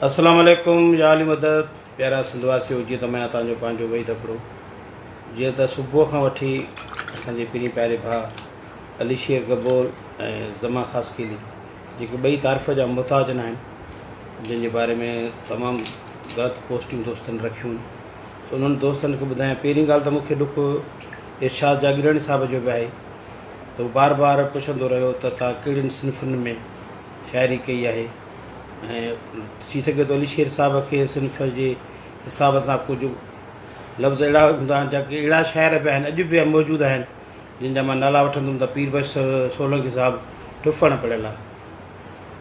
السلام عليڪم يا علي مدد پيارا سنڌ واسيو جيئن ته مان توهان جو پنهنجو وحيد ابڙو جيئن ته صبح کان وٺي اسان جي پرين پياري ڀاء علي شير گبول ۽ زمان خاصخيلي جيڪي ٻئي تعارف جا محتاج نه آهن جن جي باري ۾ تمام غلط پوسٽيون دوستن رکيون ته انهن دوستن کي ٻڌايان پهرين ڳالهه ته مونکي ڏک ارشاد جاگيراڻي صاحب جو به آهي ته هو بار بار پڇندو رهيو ته توهان ڪهڙين صنفن ۾ شاعري ڪئي آهي ۽ ٿي سگهي ٿو علي شير صاحب کي صنف جي حساب سان ڪجهه لفظ اهڙا هوندا آهن جا ڪي اهڙا شاعر به آهن اڄ به موجود آهن جن جا مان نالا وٺندم ته پير بخش سولنگي صاحب ٽڦڻ پڙهيل آهي.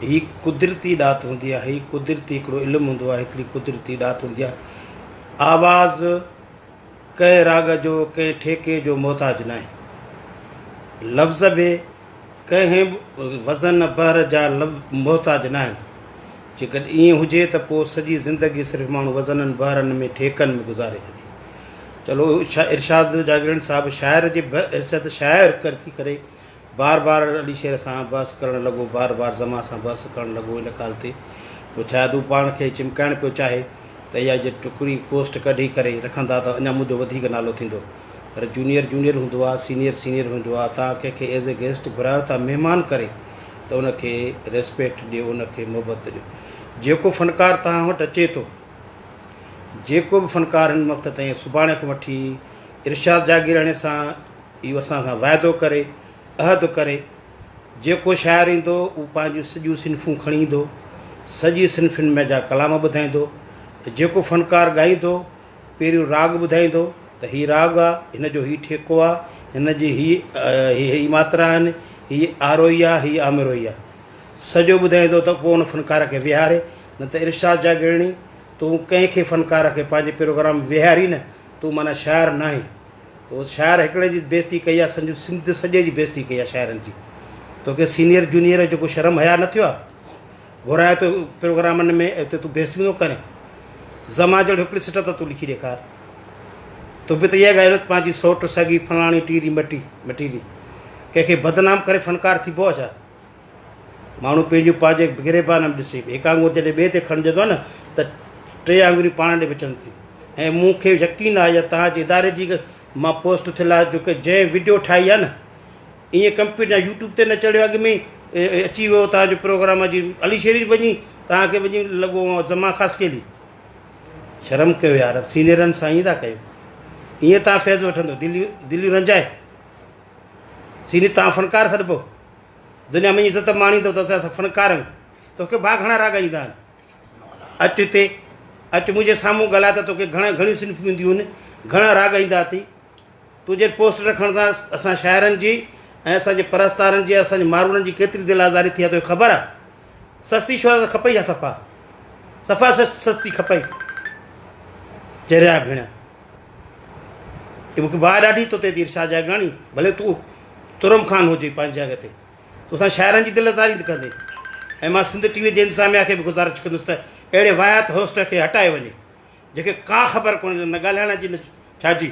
هي قدرتي ڏات هوندي آهي، هي قدرتي هڪڙو علم هوندو آهي، هڪڙي قدرتي ڏات هوندي آهي. آواز ڪنهن راڳ جو ڪنهن ٺيڪي جو محتاج ناهي. لفظ به ڪنهن به وزن بحر جا محتاج ناهن. جيڪڏهن ائين هجي ته پوء سڄي زندگي صرف ماڻهو وزنن بحرن ۾ ٺيڪن ۾ گذاري ڇڏي. چلو ارشاد جاگيراڻي صاحب شاعر جي بحيثيت شاعر ٿي ڪري بار بار علي شير سان بحث ڪرڻ لڳو، بار بار زمان سان بحث ڪرڻ لڳو ان ڳالهه تي پوء شايد هو پاڻ کي چمڪائڻ پيو چاهي ته اها جي ٽڪري پوسٽ ڪڍي ڪري رکندا ته اڃا منهنجو وڌيڪ نالو ٿيندو. پر جونيئر جونيئر هوندو آ، سينيئر سينيئر هوندو آ، توهان ڪنهن کي ايز اي گيسٽ گهرايو ٿا مهمان ڪري ته ان کي ريسپيڪٽ ڏيو ان کي محبت ڏيو. جيڪو فنڪار توهان وٽ اچي ٿو جيڪو به فنڪار هن وقت تائين سڀاڻي کان وٺي ارشاد جاگيراڻي سان اهو اسان سان وعدو ڪري عهد ڪري جيڪو شاعر ايندو اهو پنهنجون سڄيون صنفون کڻي ايندو سڄي صنفن ۾ جا ڪلام ٻڌائيندو ته جيڪو فنڪار ڳائيندو پهريون راڳ ٻڌائيندو ته هي راڳ آ، هن جو هي ٺيڪو آ، هن جي هي هي ماترا آهن، هي آروهي آ، هي آمروهي آ. سڄو ٻڌائيندو ته پوء ان فنڪار کي ويهاري، نه ته ارشاد جاگيرڻي تون ڪنهن کي فنڪار کي پنهنجي پروگرام ۾ ويهاري نه، تون معنيٰ شاعر ناهين. تو شاعر هڪڙي جي بيعزتي ڪئي آ، سنجو سنڌ سڄي جي بيعزتي ڪئي آ شاعرن جي. توکي سينيئر جونيئر جو ڪو شرم حياء نه ٿيو آ؟ گهرايو ٿو پروگرامن ۾ اتي تون بيستيون ٿو ڪرين. زمان جهڙو هڪڙي سٽ ته تون لکي ڏيکار. تو به ته اها ڳائي نه ته پنهنجي سوٽ سڳي فلاڻي ٽيري مٽي مٽيري. ڪنهن کي بدنام ڪري فنڪار ٿيبو آهي ڇا؟ ماڻهو پنهنجون پنهنجي گريبان ۾ ڏسي. هڪ آڱر جڏهن ٻئي تي کڻجندو آهي نه ته ٽي آڱريون پاڻ ڏي بچن ٿيون. ۽ مون کي يقين آهي يا توهان جي اداري جي مان پوسٽ ٿيل آهي جو جنهن وڊيو ٺاهي آهي نه ائين ڪمپيوٽر يا يوٽيوب تي نه چڙهيو اڳ ۾ اچي ويو توهان جو پروگرام اچي علي شيري وڃي توهان کي وڃي لڳو زمان خاصخيلي شرم ڪيو يار سينيئرن سان ائين ٿا ڪيو ائين توهان فيض وٺندو دليون دليون رنجائي سينيئر توهان فنڪار سڏبو دنيا ۾ عزت ماڻيندو ته اسان فنڪار آهيون توکي ڀاء گهڻا راڳ ايندا آهن اچ هتي اچ منهنجي سامهون ڳالهاء ته توکي گهڻا گهڻيون صنفون اينديون آهن گهڻا راڳ ايندا اٿئي تون جي پوسٽ رکڻ سان اسان شاعرن جي ۽ اسان جي پرستارن جي اسان جي ماروئڙن جي ڪيتري دل آزاري ٿي آهي توکي خبر آهي سستي شهرت کپئي ڇا صفا صفا سستي کپئي چريا ڀيڻ مونکي باهه ڏاڍي تو تي ٿي ارشاد جاگراڻي ڀلي تون ترم خان هجي پنهنجي جڳهه تي تو سان شاعرن جي دل آزاري ڪندي ۽ مان سنڌ ٽي وي جي انتظاميا کي به گذارش ڪندس ته اهڙي واهيات هوسٽ کي هٽائي وڃي جنهن کي ڪا خبر ڪونهي نه ڳالهائڻ جي نه ڇا جي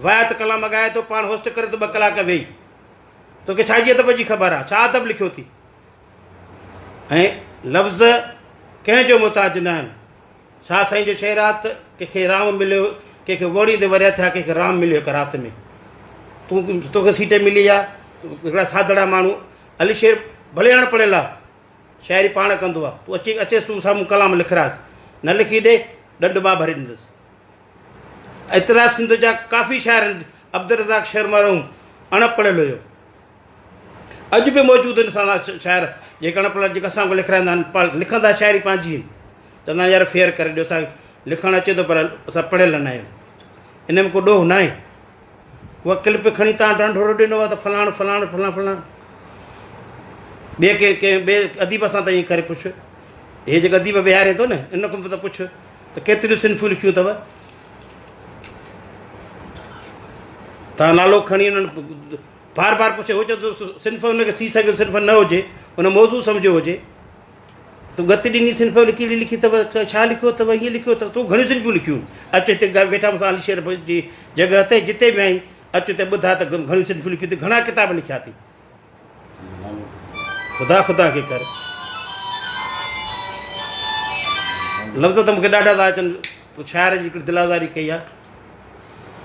واهيات ڪلام ڳائي ٿو پاڻ هوسٽ ڪري ٿو ٻه ڪلاڪ ويهي توکي ڇا جي ادب جي خبر آ ڇا ادب لکيو ٿي ۽ لفظ ڪنهن جو محتاج نه آهن شاهه سائين جو شعر آ ته ڪنهن کي رام مليو ڪنهن کي ووڙيندي وريا ٿيا ڪنهن کي رام مليو هڪ رات ۾ تون توکي سيٽ ملي آ هڪڙا سادڙا ماڻهو علي شير ڀلي اڻ پڙهيل آ شاعري پاڻ ڪندو آ تون اچي اچيس تون سامهون ڪلام لکراس نه لکي ڏي ڏنڊ مان ڀري ڏيندس ايترا سنڌ جا ڪافي شاعر آهن عبدالرزاق شير مرحوم اڻ پڙهيل هيو اڄ به موجود آهن اسان شاعر جيڪي اڻ پڙهيل جيڪي اسان کان لکرائيندا آهن لکندا شاعري پنهنجي آهن چوندا آهن يار فيئر ڪري ڏيو اسان لکڻ اچي ٿو پر اسان پڙهيل نه آهيون ان ۾ ڪو ڏوهه نه آهي اها ڪلپ کڻي تان ڍنڍورو ڏنو آهي ته فلاڻ فلاڻ فلاڻ فلاڻ ٻئي ڪنهن ڪنهن ٻئي اديب سان ته ائين ڪري پڇ هي جيڪا اديب ويهاري ٿو نه ان کان به ته پڇ ته ڪيتريون صنفون لکيون اٿو تان نالو کڻي انهن بار بار پڇي هو چوندو صنف ان کي سي سگهيو صنف نه هجي ان موضوع سمجهيو هجي تو گت ڏني صنف لکي لکي اٿو ڇا لکيو اٿو هيئن لکيو اٿو تو گهڻيون صنفون لکيون اچ هتي ويٺا مون سان علي شير جي جڳهه تي جتي به آهين اچ هتي ٻڌا ته گهڻيون صنفون لکيون اٿئي گهڻا ڪتاب لکيا اٿئي خدا خدا کي ڪر. لفظ ته مون کي ڏاڍا ٿا اچن تو شاعر جي هڪڙي دل آزاري ڪئي آهي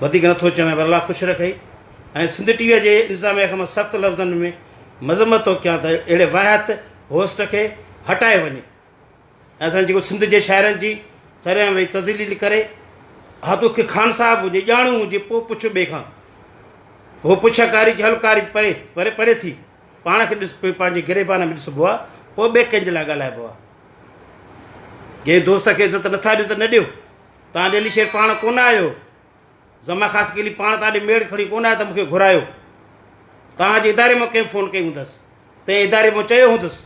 وڌيڪ نٿو چوين پر الله خوش رکئي ۽ سنڌ ٽي وي جي انتظاميه کان مان سخت لفظن ۾ مذمت ٿو ڪيان ته اهڙي واهيات هوسٽ کي هٽايو وڃي ۽ اسان جيڪو سنڌ جي شاعرن جي سرعام ويهي تذليل ڪري ها توکي خان صاحب هجي ڄاڻو هجي پوء پڇ ٻئي کان هو پڇ ڪاري هل ڪاري پري پري پري ٿي پاڻ کي ڏس پنهنجي گريبان ۾ ڏسبو آ پوء ٻئي ڪنهن جي لاء ڳالهائبو آ جنهن دوست کي عزت نٿا ڏيو ته نه ڏيو تان ڏي علي شير پاڻ ڪونه آيو زما خاصخيلي پاڻ تان ڏي ميڙ کڻي ڪونه آيو ته مون کي گهرايو تان جي اداري مان ڪنهن فون ڪئي هوندس تنهن اداري مان چيو هوندس.